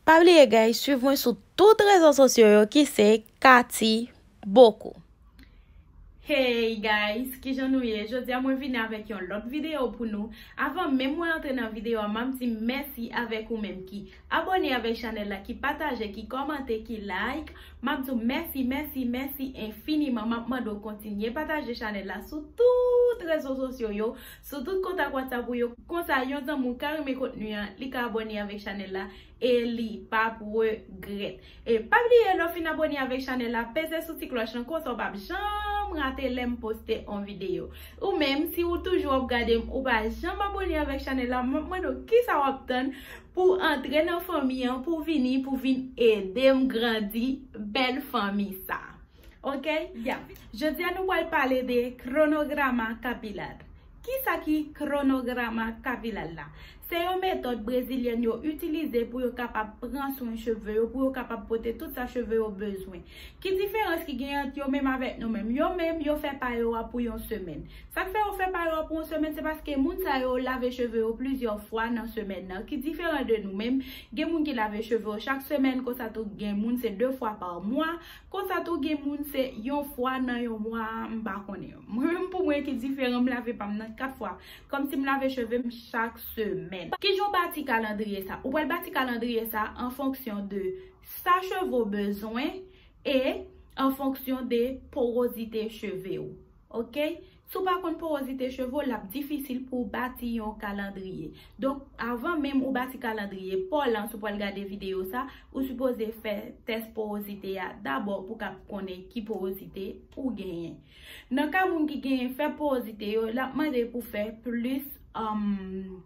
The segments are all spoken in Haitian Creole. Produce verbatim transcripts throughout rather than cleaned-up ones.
Pa bliye, guys, swiv mwen sou tout rezo sosyo yo ki se Cathy Bocco. Hey guys, kijan nou ye? Jodi a mwen vini avèk yon lòt videyo pou nou. Avan menm mwen antre nan videyo a, m ap di mèsi avèk ou menm ki abòne avèk chanèl la, ki pataje, ki kòmante, ki like. M ap di w mèsi, mèsi, mèsi enfiniman. M ap mande w kontinye pataje chanèl la sou tout rezo sosyo yo, sou tout kontak WhatsApp ou yo. Konsa, yon zanmi w ka renmen kontni an, li ka abòne avèk chanèl la e li p ap regrèt. E pa bliye, lè w fin abòne avèk chanèl la, peze sou ti klòch lan, konsa w p ap janm rate lè m poste yon videyo. Ou menm, si w toujou ap gade m, ou pa janm abòne avèk chanèl la, m ap mande w kisa w ap tann pou w antre nan fanmi an, pou w vini, pou w vin ede m grandi bèl fanmi sa. Ok? Ya. Jodi a nou pral pale de kronograma kapilè. Kisa ki kronograma kapilè la? Se yon metòd brezilyèn yo itilize pou yo kapab pran swen cheve yo, pou yo kapab pote tout sa cheve yo bezwen. Ki diferans ki gen ant yo menm avèk nou menm? Yo menm, yo fè pa yo a pou yon semèn. Sa k fè yo fè pa yo a pou yon semèn, se paske moun sa yo lave cheve yo plizyè fwa nan semèn nan, ki diferan de nou menm. Gen moun ki lave cheve yo chak semèn, konsa tou gen moun se de fwa pa mwa, konsa tou gen moun se yon fwa nan yon mwa, m pa konnen. Mwen menm pou mwen ki diferan, m lave pa m nan kat fwa, kòmsi m lave cheve m chak semèn. Kijan w bati kalandriye sa? Ou pral bati kalandriye sa an fonksyon de sa cheve w bezwen e an fonksyon de porozite cheve w. Ok? Si w pa konn porozite cheve w, l ap difisil pou w bati yon kalandriye. Donk, avan menm ou bati kalandriye pa w lan, si w pral gade videyo sa, ou sipoze fè tès porozite a dabò pou w kab konnen ki porozite ou genyen. Nan ka moun ki genyen fèb porozite yo, l ap mande pou fè plis, um,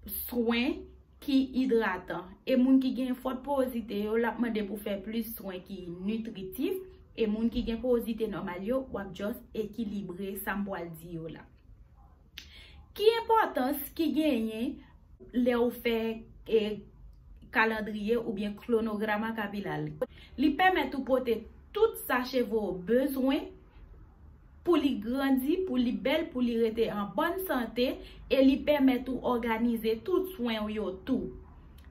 swen ki idratan. E moun ki gen fòt porozite yo, l ap mande pou fè plis swen ki nitritif. E moun ki gen porozite nòmal yo, w ap just ekilibre sa m pral di yo la. Ki enpòtans ki genyen lè w fè, e, kalandriye oubyen kronograma kapilè? Li pèmèt ou pote tout sa cheve w bezwen pou li grandi, pou li bèl, pou li rete an bòn sante, e li pèmèt ou òganize tout swen w yo tou.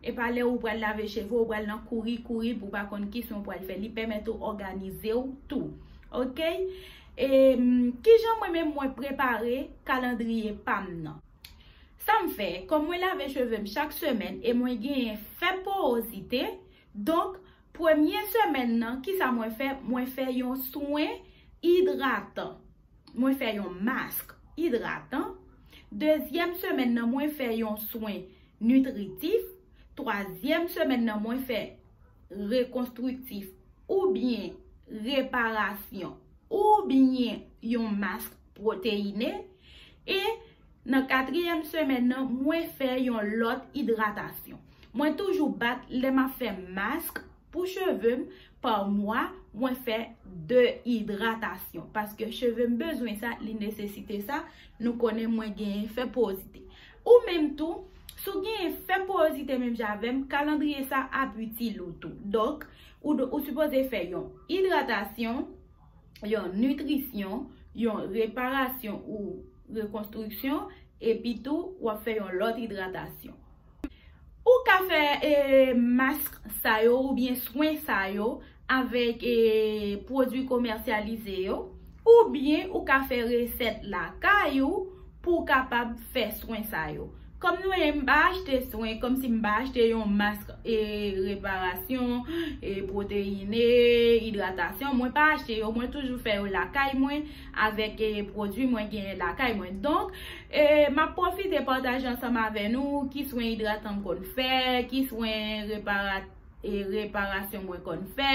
E pa lè ou pral lave cheve w, ou pral nan kouri, kouri pou w pa konn ki swen w pral fè. Li pèmèt ou òganize w tou. Ok? E, mm, kijan mwen menm mwen prepare kalandriye pa m nan? Sa m fè, kòm mwen lave cheve m chak semèn e mwen genyen fèb porozite, donk, premye semèn nan, kisa mwen fè? Mwen fè yon swen idratan. Mwen fè yon mask idratan. Dezyèm semèn nan, mwen fè yon swen nitritif. Twazyèm semèn nan, mwen fè rekonstriktif oubyen reparasyon oubyen yon mask pwoteyine. E nan katriyèm semèn nan, mwen fè yon lòt idratasyon. Mwen toujou bat lè m ap fè mask pou cheve m pa mwa, mwen fè de idratasyon. Paske cheve m bezwen sa, li nesesite sa, nou konnen mwen genyen fèb porozite. Ou menm tou, si w genyen fèb porozite menm jan avè m, kalandriye sa ap itil ou tou. Donk, ou, ou sipoze fè yon idratasyon, yon nitrisyon, yon reparasyon ou rekonstriksyon, epi tou w ap fè yon lòt idratasyon. Ou ka fè, e, mask sa yo oubyen swen sa yo avèk, e, pwodui komèsyalize yo, oubyen ou ka fè resèt lakay ou pou w kapab fè swen sa yo. Kòm nou wè, m pa achte swen, kòmsi m pa achte yon mask, e, reparasyon, e, pwoteyine, idratasyon. Mwen pa achte yo, mwen toujou fè yo lakay mwen avèk, e, pwodui mwen genyen lakay mwen. Donk, e, m ap pwofite pataje ansanm avè nou ki swen idratan m konn fè, ki swen repara-, e, reparasyon mwen konn fè,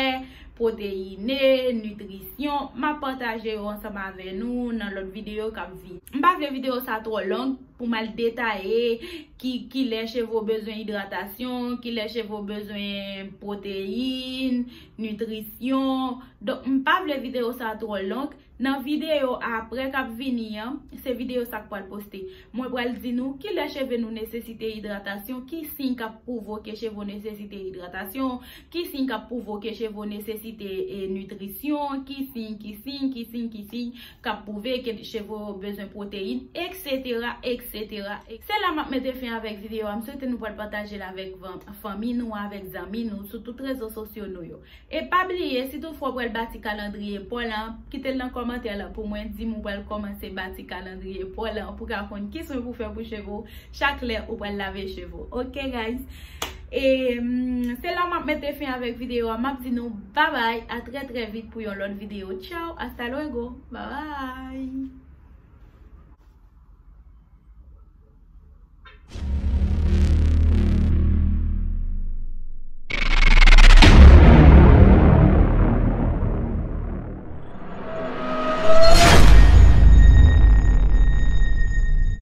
pwoteyine, nitrisyon. M ap pataje yo ansanm avè nou nan lòt videyo k ap vini. M pa vle videyo sa twò long pou m al detaye ki, kilè cheve w bezwen idratasyon, kilè cheve w bezwen pwoteyin, nitrisyon. Donk, m pa vle videyo sa twò long. Nan videyo apre k ap vini an, se videyo sa k pral poste. Mwen pral di nou kilè cheve nou nesesite idratasyon, ki siy k ap pwovoke cheve w nesesite idratasyon, ki siy k ap pwovoke cheve w nesesite e, nitrisyon, ki siy, ki siy, ki siy, ki siy k ap pwouve ke cheve w bezwen pwoteyin, etsetera, etsetera. Se la m ap mete fen avèk videyo a. M swete nou pral pataje l avèk van- fanmi nou, avèk zanmi nou, sou tout rezo sosyo nou yo. E pa bliye, si toutfwa w pral bati kalandriye pa w lan, kite l nan kòmantè lan pou mwen, di m ou pral kòmanse bati kalandriye pa w lan pou w ka konn ki swen pou fè pou cheve w chak lè ou pral lave cheve w. Ok, guys? E mm, se la m ap mete fen avèk videyo a. M ap di nou babay, a trè trè vit pou yon lòt videyo. Tchaw, hasta luego, babay.